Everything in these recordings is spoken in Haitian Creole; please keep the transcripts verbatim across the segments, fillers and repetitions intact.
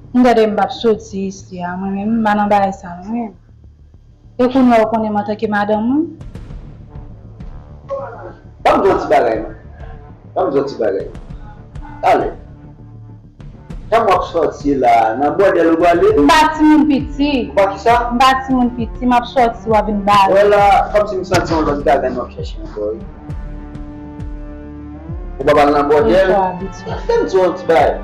M tande m p ap soti isi a, mwen menm, m pa nan bagay sa, mwen menm. E kounye a, ou konnen m antanke madanm ou? Ban m di w yon ti bagay, non. Ban m di w yon ti bagay. Talè. Jan w ap sòti la, nan bòdèl ou prale? M pa timoun piti. Ou pa kisa? M pa timoun piti, m ap sòti, w ap vin bare. Wè la, kòmsi m santi yon lòt gagann w ap chèche ankò, wi. Ou pa pral nan bòdèl? Ou twò abitye. Fè m di w yon ti bagay.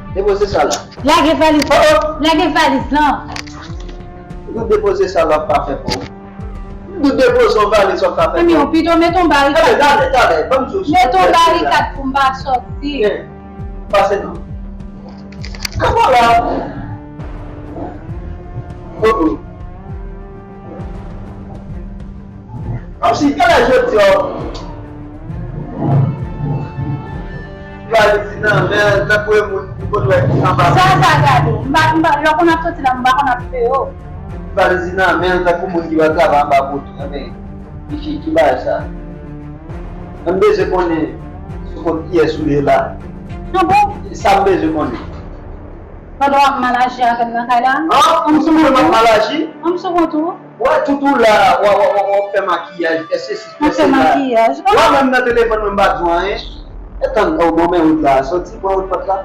Depoze sa la. Lage valiz. Oh, oh. Lage valiz lan. Ou depoze sa la, w ap pa fè pou ou. M di w depoze yon valiz, w ap ka fè. Anmyon, pito met yon barikad. Talè, talè, talè, ban m di w. Met yon barikad pou m pa sòti. Pase non. Kòman la? Kòman? Kòmsi, gade jodi a. Valiz nan men, tankou e moun ki konn wè ki anba. Sa, sa gade w. M pa, m pa, lè w konn ap soti la, m pa konn ap fè yo. Valiz nan men, tankou moun ki pral travay anba poto. Enben, ki, ki, ki bagay sa? M bezwen konnen sou kont kiyès ou ye la. Ah bon? Sa m bezwen konnen. Pandan w ap mal aji avè m nan kay la? An, m sou kont ou? Mal aji? An, m sou kont ou? Wè, tout ou la, w ap, w ap, w ap, w ap fè makiyaj, fè sesi, fè sela. M ap fè makiyaj. Wè, menm nan telefòn mwen, m pa di w anyen. E tann, o, bon, men wout la, soti, pran wout pòt la.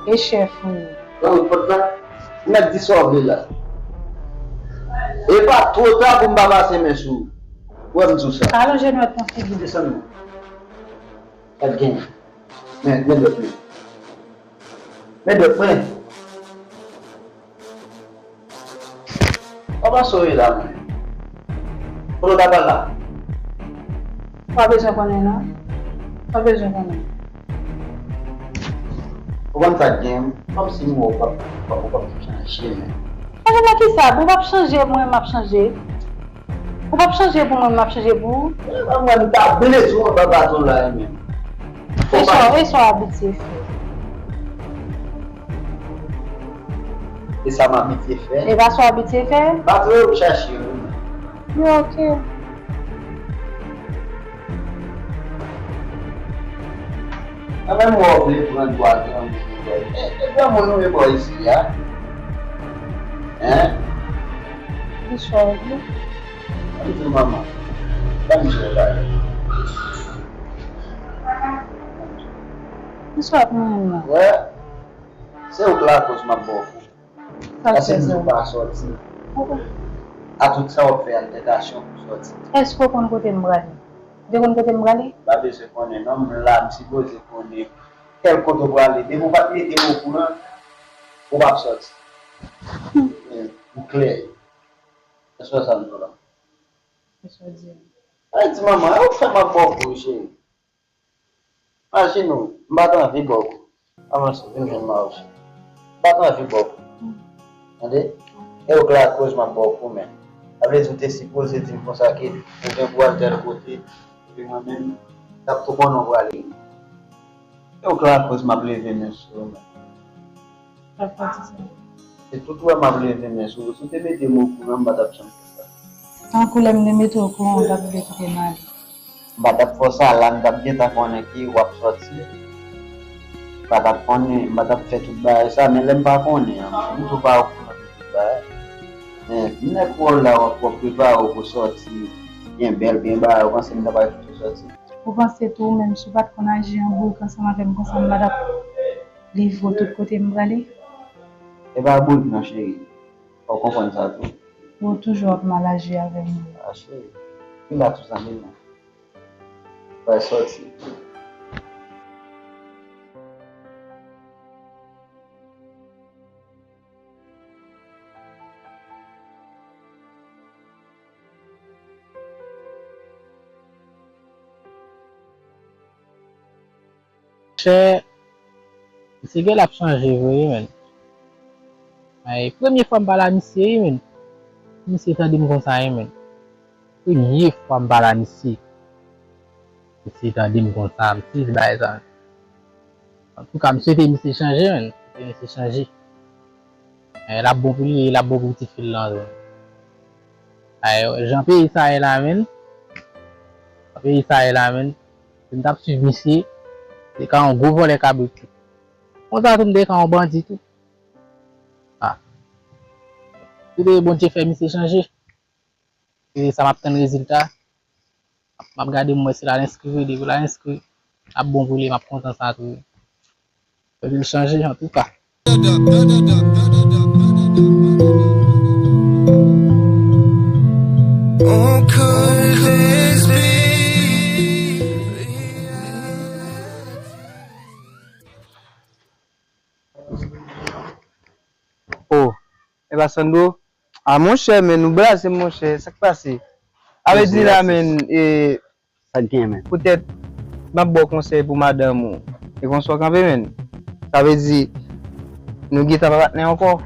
E chèf ou. Pran wout pòt la. Mèt di sa w vle la. E pa twò ta pou m pa pase men sou ou. Wè m di w sa. Alonje dwèt nan figi m. Desann non. Pa t gen. Men, men dwèt mwen. Men dwèt mwen. Kòman sa w ye la menm? Kote w ta pral la? Ou pa bezwen konnen non. Ou pa bezwen konnen. Ou konn sa k gen? Kòmsi m wè w p ap, w p ap, w p ap chanje menm. Chanje nan kisa? Bon, w p ap chanje, mwen m ap chanje. Ou p ap chanje pou mwen, m ap chanje pou ou. Mwen, m ta brile sou anba baton la, menm. E sa, e sa w abitye fè? E sa m abitye fè? E pa sa w abitye fè? Patwon yo chache, wi. Yo, oke. Mwen menm, wè w vle pran dwa granmoun yo, e, e granmoun nou ye bò isi a. Hein? Bonswa, wi. Ann di manman. Ban m di w bagay. Bonswa, manman. Wè, se ou k lakoz m ap ba w kou. Sa k fè sa? Paske m di w pa sòti. A tout sa w ap fè altèkasyon pou sòti. Èske w konn kote m prale? Ou te konn kote m prale? M pa bezwen konnen non, m la, m sipoze konnen kèl kote w prale. Depi w pa t mete m okouran, ou p ap sòti. M klè. Èske w wè sa m di w la? Èske w di? Ay, di manman, ou fè m ap ba w kou, cheri. Imajine w, m pa t anvi ba w kou. Avanse, vin jwenn mwen, cheri. M pa t anvi ba w kou. Tande? E ou k lakoz m ap ba w kou, men. Sa vle di ou te sipoze di m konsa ke ou gen pou al tèl kote, epi mwen menm, m t ap tou konnen w prale. E ou k lakoz m ap leve men sou ou, men. Sa k fè w di sa? Se tout wè m ap leve men sou ou. Si w te mete m okouran, m pa t ap janm fè sa. Tankou lè m te mete w okouran, ou t ap vle kite m ale. M pa t ap fè w sa la, m t ap gentan konnen ke w ap sòti. M pa t ap konnen, m pa t ap fè tout bagay sa, men lè m pa konnen an, m tou pa okouran de tout bagay. Men, m nèk wè w la, w ap, w ap prepare w pou sòti, gen bèl, gen bagay, ou panse m ta pral kite w sòti? Ou panse tou, ou menm, si w pa t konn aji an boug ansanm avè m konsa, m pa t ap livre w tout kote m prale? E pa boug non, cheri. Fò w konprann sa tou. Ou toujou ap mal aji avè m. A, cheri. Vin la tou zanmi m nan. Bay sòti. Chè, misye gen lè ap chanje vre wi, menn. Ay, premye fwa m pale a misye wi, menn. Misye tande m konsa wi, menn. Premye fwa m pale a misye. Misye tande m konsa, m sezi bagay sa. Antouka, m swete misye chanje, menn. M swete misye chanje. Eh, l ap bon pou li, l ap bon pou pitit fi l lan tou. Eh, jan peyi sa ye la, menn. Jan peyi sa ye la, menn. Si m t ap swiv misye, se ka yon gwo vòlè kabrit. Konsa tou m te ka yon bandi tou. Ah. Kite Bondye fè misye chanje. E sa m ap tann rezilta. M ap gade m wè si l al enskri vre, depi l al enskri, l ap bon pou li, m ap kontan sa tou. Epi l chanje antouka. Oh, e pa Sandro? Ah, monchè, men, ou blaze m, monchè. Sa k pase? A vle di la, men, e, Sa k gen, men? Poutèt, m ap ba w konsèy pou madanm ou. E konsa w kanpe, men. Sa vle di, nou gentan pa patnè ankò.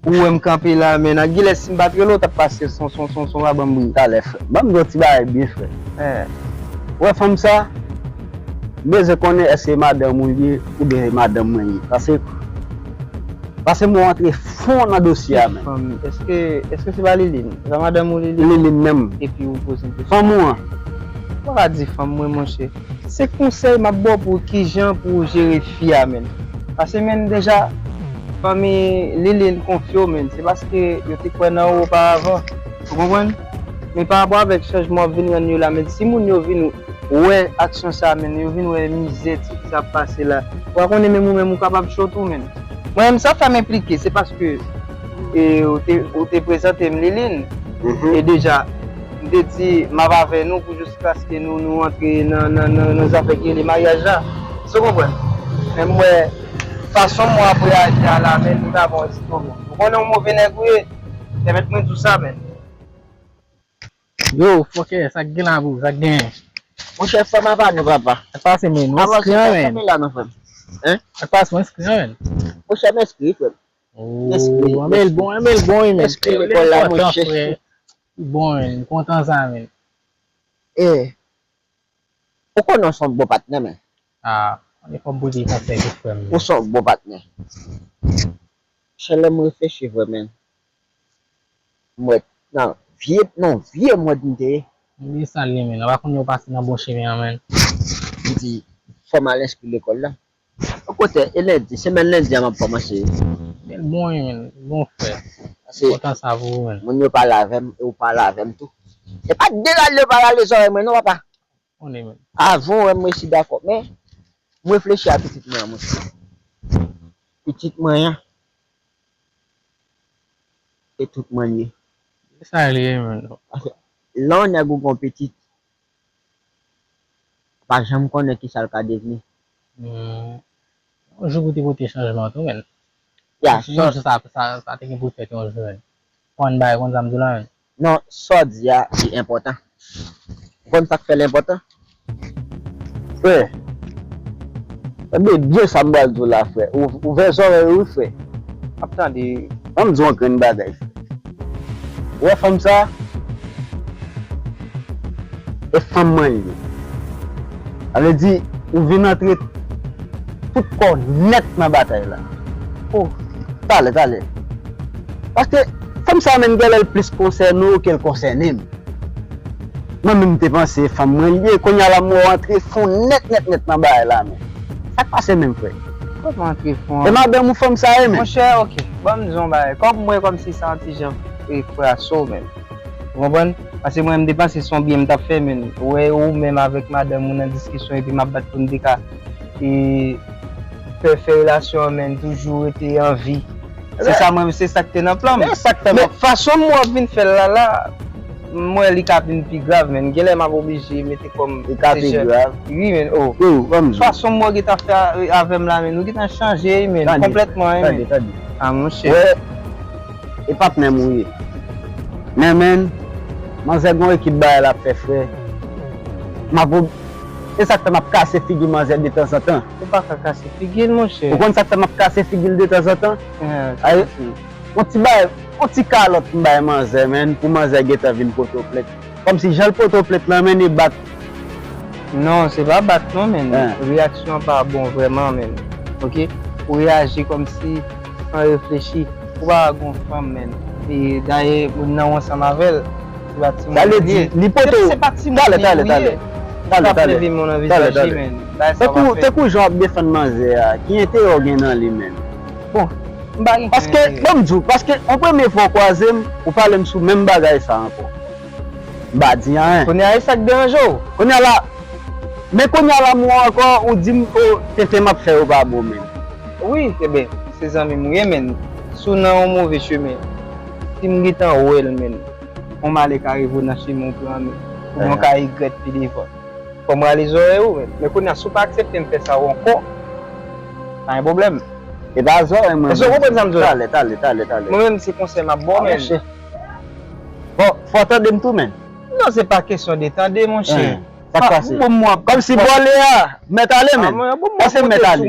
Ou wè m kanpe la, men, ak gilè si m pa t rele w, t ap pase son, son, son, son, pa ban m bri. Talè, frè. Ban m di w ti bagay byen, frè. Eh. Ou wè fanm sa? M bezwen konnen èske madanm ou li ye oubyen madanm mwen li ye. Paske, paske m antre fon nan dosye a, men. Fanm, èske, èske se pa Liline? Se pa madanm ou Liline? Liline menm. Epi ou poze m kesyon. Fanm ou an? Ou pa ka di fanm mwen, monchè. Se konsèy m ap ba w pou kijan pou w jere fi a, men. Paske, men, deja, fanmi Liline konfye w, men. Se paske yo te kwè nan ou oparavan. Ou konprann? Men pa rapò avèk chanjman w ap vin rann yo la, men si moun yo vin wè aksyon sa, men, yo vin wè mizè, ti sa ap pase la. Ou pa konnen, menm ou menm ou kapab cho tou, men. Mwen menm sa fè m enplike, se paske, e, ou te, ou te prezante m Liline. E deja, m te di m ap avè nou pou jiskaske nou, nou antre nan, nan, nan, nan zafè ki rele maryaj la. Èske w konprann? Men m wè fason m wè ap reyaji a la, men nou ta bon estonman. Ou konnen yon move nèg ou ye, pèmèt mwen di w sa, men. Yo, fòkè, sa k gen la, bro? Sa k gen? Monchè, fè m apa nou, papa. Sa k pase, men? Ou enskri an, men? Kanpe la, non, frè m. Hein? Sa k pase, ou enskri an, men? Monchè, m enskri, frè m. Oh, enskri, enskri. Anben l bon, anben l bon, wi, men. Enskri lekòl la, monchè. Li enpòtan, frè. Li bon, men. M kontan sa, men. Eh. Ou konnen w se yon bon patnè, men. Ah, ann fò m poze konsèy tou, frè m. Ou se yon bon patnè. Chè, lè m reflechi vre, men. M wè nan vye, nan vye mòd m te ye. Bliye sa l ye, men. Ou pa konn yo pase nan bon chemen an, men. M di, fò m al enskri lekòl la. Okontrè, e lendi, semèn lendi a m ap kòmanse. Men l bon, wi, men. Bon, frè. Paske kontan sa pou ou, men. Moun yo pale avè m, e ou pale avè m tou. E pa de lale yo pa lale zòrèy mwen, non, papa. Konnen, men. Avan w wè m resi dakò, men m reflechi a pitit mwen an, monchè. Pitit mwen an, se tout mwen l ye. Se sa l ye, men. Lè yon nèg ou gon pitit, pa janm konnen kisa l ka devni. Hmm. Yon jou pou te pote chanjman tou, men. Ya, yon jou sa, sa, sa te gen pou fèt yon jou, men. Konn bagay konn sa m di w la, men. Non, sa w di a, li enpòtan. Ou konn sa k fè l enpòtan? Frè, tande byen sa m pral di w la, frè. Ou, ouvè zòrèy ou, frè. M ap tande. Ban m di w yon grenn bagay, frè. Ou wè fanm sa? E fanm mwen li ye. Sa vle di, ou vin antre tout kò w nèt nan batay la. Oh, talè, talè. Paske fanm sa menm genlè l plis konsène w ke l konsène m. Mwen menm m te panse fanm mwen li ye, kounye a la m wè w antre fon nèt, nèt, nèt nan bagay la, men. Sa k pase menm, frè? Kòman antre fon an? E madanm ou fanm sa ye, men? Monchè, oke. Ban m di w yon bagay. Kòm mwen, kòmsi sa yon ti jan e fraso, men. Ou konprann? Paske mwen, m te panse se yon byen m t ap fè, men. Ou wè, ou menm avèk madanm ou nan diskisyon, epi m ap bat pou n te ka, e, fè, fè relasyon an, men, toujou rete an vi. Se sa, mwen, se sa k te nan plan m. Men fason m wè w ap vin fè l la, la, m wè li ka vin pi grav, men. Genlè m ap oblije mete kò m. Li ka pi grav. Wi, men, oh. Fason m wè w gentan fè a, avè m la, men, ou gentan chanje, men, konplètman, men. Tande, tande. Ah, monchè. E patnè m ou ye. Men, men, manzè gon ekip bagay l ap fè, frè. M ap ob-, e sa k fè m ap kase figi manzè detanzantan. Ou pa ka kase figi l, monchè. Ou konn sa k fè m ap kase figi l detanzantan? Ay, yon ti bagay, yon ti kalòt m bay manzè, men, pou manzè gentan vin pote w plent. Kòmsi jan l pote w plent lan, men, e bat. Non, se pa bat non, men. Reyaksyon an pa bon vrèman, men. Oke? Ou reyaji kòmsi san reflechi. Ou pa wè gon fanm, men. E dayè, moun nan w ansanm avè l. Se pa timoun li ye. Li pote w. Se pa timoun li ye. Talè, talè, talè. Talè, talè. Talè, talè. Tankou, tankou jan w ap defann manzè a, ki enterè w gen nan li, menn? Bon, m pa gen. Paske, ban m di w, paske yon premye fwa w kwaze m, ou pale m sou menm bagay sa ankò. M pa di anyen. Kounye a, e sa k deranje w? Kounye a la, men kounye a la, m wè ankò, ou di m, o, tenten m ap fè yo pa bon, menn. Wi, eben, se zanmi m ou ye, menn. Si w nan yon move chemen, si m gentan wè l, menn, yon malè ka rive w nan chemen w pran, menn. Ou ka regrèt pi devan. Fò m rale zòrèy ou, men. Men kounye a, si w pa aksepte m fè sa w ankò, pa gen pwoblèm. E pa zòrèy mwen. Èske w konprann sa m di w la? Talè, talè, talè, talè. Mwen menm, se konsèy m ap ba w, men. Bon, fò w tande m tou, men. Non, se pa kesyon de tande, monchè. Sa k pase? Kòmsi bòlè a mèt ale, men. Èske m mèt ale?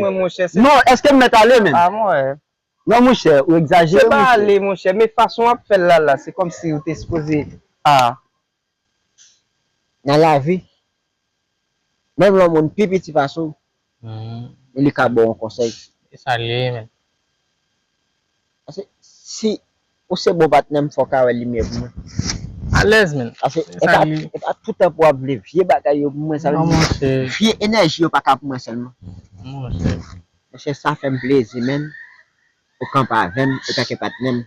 Non, èske m mèt ale, men? Non, monchè, ou egzajere, monchè. Se pa ale, monchè, men fason w ap fè l la, la, se kòmsi ou te sipoze. A. Nan lavi, menm lè yon moun pi piti pase w, li ka ba w yon konsèy. E sa l ye, men. Paske si ou se bon patnè m, fò w ka wè limyè pou mwen. Alèz, men. Paske e pa, e pa toutan pou w ap vle vye bagay yo pou mwen, sa vle di vye enèji yo pa ka pou mwen sèlman. Monchè. Monchè, sa fè m plezi, men. Ou kanpe avè m, antanke patnè m.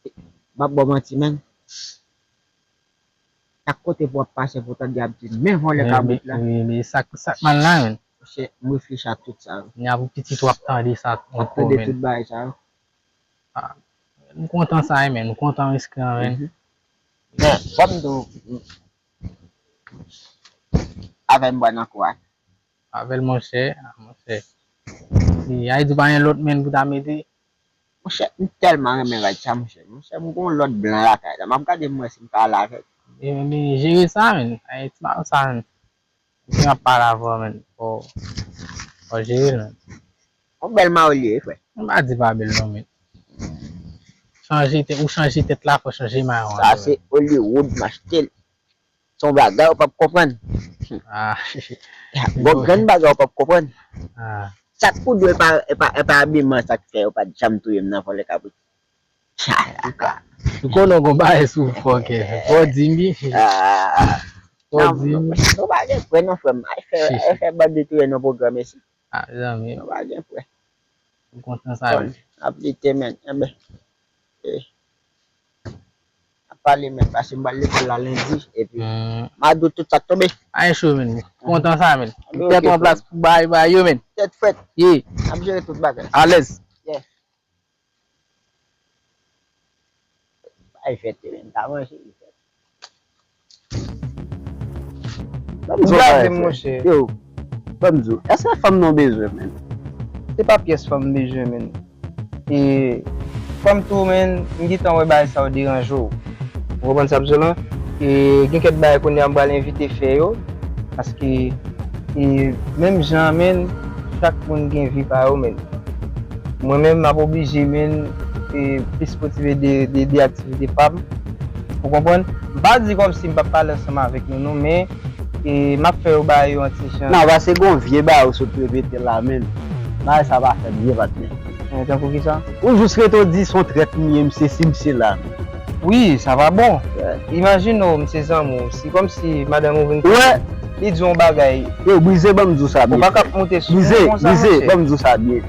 M ap ba w manti, men. Chak kote pou w ap pase, pou w tande y ap di, men vòlè kabrit la. Wi, men sa, sa k mal la, men. Monchè, m reflechi a tout sa yo. N ap pitit w ap tande sa ankò, men. M ap tande tout bagay sa yo. A, m kontan sa, men. M kontan riske an, men. Men, ban m di w, avè m bwa nan kou a. Avè l, monchè, monchè. Li, Ayiti pa gen lòt, men, pou ta mete. Monchè, m tèlman renmen rad sa, monchè. Monchè, m gon lòt blan lakay la. M ap gade m wè si m ka al avè l. E, men, jere sa, men. Ayiti pa sa, men. Depi m ap pale avè w, men. Fò, fò jere l, men. Yon bèl mayo li ye, frè. M pa di pa bèl, non, men. Chanje tèt, ou chanje tèt la, fò chanje mayo an tou, men. Sa se Hollywood m achte l. Se yon bagay ou p ap konprann. Ah. Gon grenn bagay ou p ap konprann. Ah. Sak pou di w, e pa, e pa, e pa abiman sa k fè yo pa t janm touye m nan vòlè kabrit. Chalaka. M konnen w gon bagay sou fòkè. Fò w di m wi. Ah. Fò w di m wi. Nou pa gen frè non, frè m. Ay fè, ay fè bandi touye nan pwogram isi. Ah, zanmi. Nou pa gen frè. M kontan sa wi. Ap lite, men. Enben. Eh. Ap pale, men, paske m pral lekòl la lendi, epi m a di w tout sa k tonbe. Ay cho, men. Kontan sa, men. Tèt w an plas pou bay, bay yo, men. Tèt frèt. Ye. N ap jere tout bagay. Alèz. Yes. Bay fèt, men. Ta manje, li fèt. Ban m di w bagay, frè. Yo, ban m di w, èske fanm nan w bezwen, men? Se pa pyès fanm m bezwen, men. E fanm tou, men, m gentan wè bagay sa yo deranje w. Ou konprann sa m di w lan? E gen kèk bagay kounye a m pral evite fè yo. Paske, e, menm jan, men, chak moun gen vi pa yo, men. Mwen menm, m ap oblije, men, e, plis motive de, de, de aktivite pa m. Ou konprann? M pa di kòmsi m p ap pale ansanm avèk nou, non, men, e, m ap fè yo bagay yo yon ti jan. Non, paske gon vye bagay ou sot repete la, men. Bagay sa pa fè m byen, patnè. E, tankou kisa? Ou jis rete w di se yon trèt m ye, m sesi, m sela. Wi, sa pa bon. Imajine w, m se zanmi w. Si kòmsi madanm ou vin kote m, li di w yon bagay. Yo, Brize, ban m di w sa byen. Ou pa ka ap moute sou mwen konsa, monchè. Brize, ban m di w sa byen.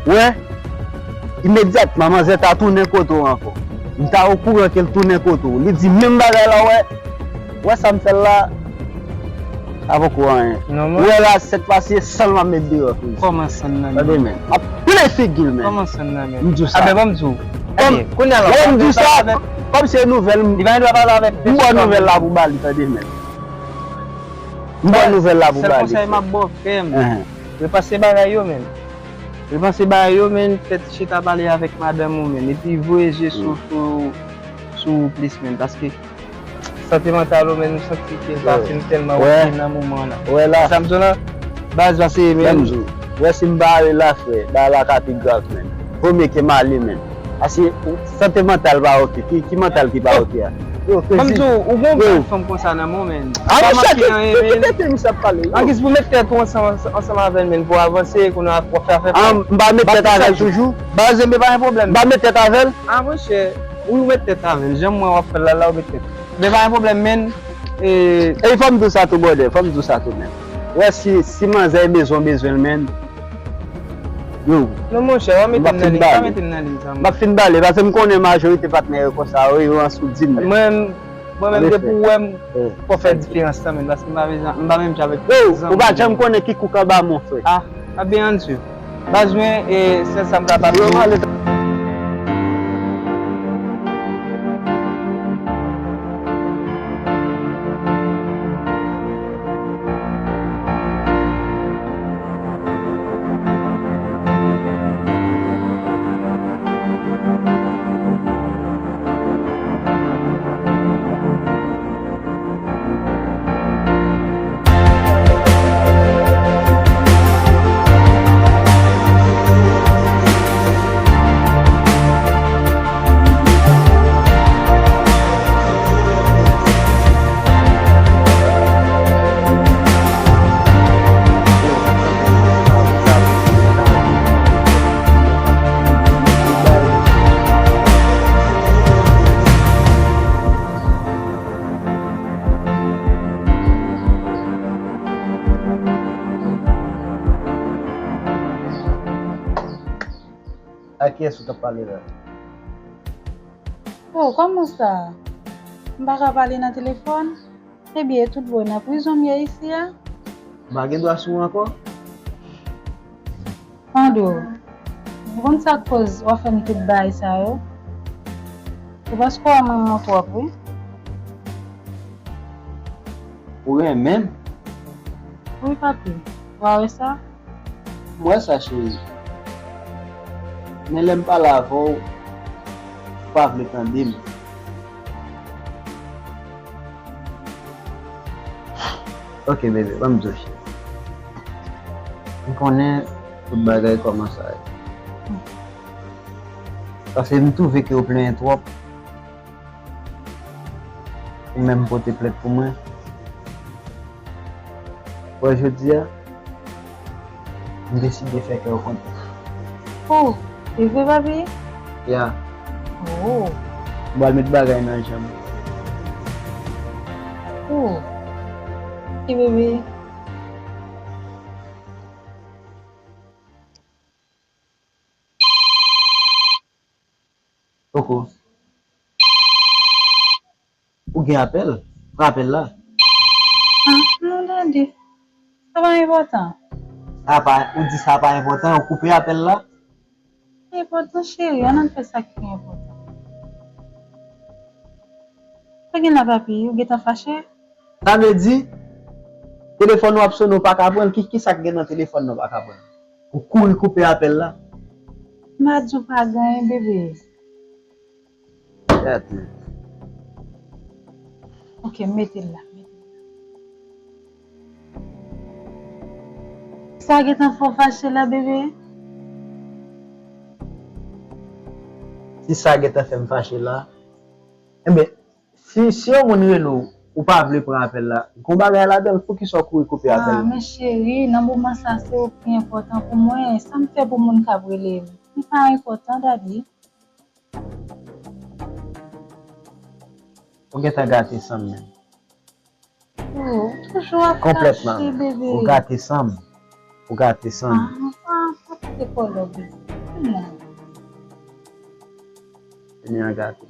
Wè, imedyatman, manzè ta tounen kote w ankò. M ta okouran ke l tounen kote w. Li di menm bagay la, wè. Wè sa m fè l la. Sa poko anyen. Ou wè la, sèt fwa se san l m ap met deyò, frè. Kòman san nan men? Tande, men. M ap plen figi l, men. Kòman san nan men? M di w sa. Aben, ban m di w. Kounye a la, wè, m di w sa, kòm se nouvèl, m ba w nouvèl la pou ba li, tande, men. M ba w nouvèl la pou ba li. Sèl konsèy m ap ba w, frè m. Repase bagay yo, men. Repase bagay yo, men. Fè ti chita pale avèk madanm ou, men. Epi voye je sou, sou, sou ou plis, men. Paske sante mantal ou, men, m santi ke l pa fin tèlman oke nan moman an la. Wè la. Sa m di w lan, baz, pase, men. Ban m di w. Wè si m pa ale la, frè, bagay la ka pi grav, men. Vo mye ke m ale, men. Paske sante mantal pa oke. Ki, ki mantal ki pa oke a? Ban m di w, ou gon bèl fanm konsa nan men w, men. A, monchè, ki, ki tete misye ap pale, yo. Angiz pou met tèt ou ansanm, ansanm avè l, men, pou avanse, kounye a w ap fè afè pa w. M pa met tèt avè l toujou. Baz, men pa gen pwoblèm. M pa met tèt avè l. A, monchè, wi, ou met tèt avè l. Jan m wè w ap fè l la, la, ou met tèt. Men pa gen pwoblèm, men. E, e fò m di w sa tou, brother, fò m di w sa tou, menn. Ou wè, si, si manzè bezwen, bezwen l, menn. Yo. Non, monchè, w ap mete m nan liy, w ap mete m nan liy, sa. M ap fin bale, paske m konnen majorite patnè yo konsa, yo, yo an soudin, menn. Mwen, mwen menm, depi w wè m, fò fè diferans lan, menn, paske m pa bezwen, m pa menm jan avèk zanmi. Yo, ou pa janm konnen ki kou k anba men w, frè. Ah, a byen ann swiv. Baz mwen, e, sèl sa m ka ba w. A kiyès ou t ap pale la? Oh, kòman sa? M pa ka pale nan telefòn? Ebyen, e tout bon, nan prizon m ye isi a? M pa gen dwa sou ou ankò? Ando, ou konn sa k koz w ap fè m tout bagay sa yo? Se paske w renmen mwen twòp, wi. Ou renmen m? Wi, papi. W a wè sa? M wè sa, cheri. Men lè m pale avè w, ou pa vle tande m. Ok, bebe, ban m di w, cheri. M konnen tout bagay kòman sa ye. Paske m twouve ke w plenyen twòp. Ou menm pote plent pou mwen. Wè, jodi a, m deside fè kè w kontan. Oh, e vre, papi? Ya. Oh. M pral met bagay nan jan m. Oh. Ti bebe. Poko. Ou gen apèl? Pran apèl la. Ah, non, daddy. Sa pa enpòtan. Sa pa, ou di sa pa enpòtan, ou koupe apèl la? Enpòtan, cheri, ann al fè sa ki pi enpòtan. Sa gen la, papi? Ou gentan fache? Sa vle di, telefòn ou ap sonnen, ou pa ka pran l? Ki, ki sa k gen nan telefòn nan, ou pa ka pran l? Ou kouri koupe apèl la? M a di w pa gen anyen, bebe. Gade. Ok, mete l la, mete l la. Sa gentan fè w fache la, bebe? Si sa gentan fè m fache la, enben, si, si yon moun rele w, ou pa vle pran apèl la, gon bagay ladan l, poukisa w kouri koupe apèl la? Ah, men cheri, nan moman sa, se ou ki enpòtan pou mwen. Sa m fè pou moun k ap rele m? Li pa enpòtan, daddy. Ou gentan gate san m menm. Oh, ou toujou ap fache, bebe. Konplètman. Ou gate san m. Ou gate san m. Ah, pa, pa pote kòlè, bebe. Non. Fini an gate.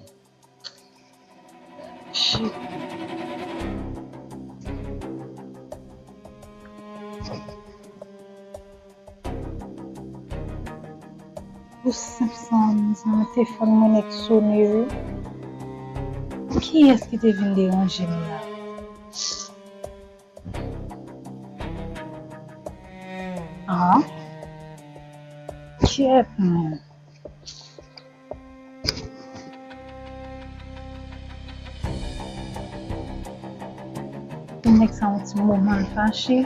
Shit. Pou senp san, sa telefòn mwen nèk sone, wi. Kiyès ki te vin deranje m la? Ah. Kyèt, non. Nèg sa yon ti moman l fache.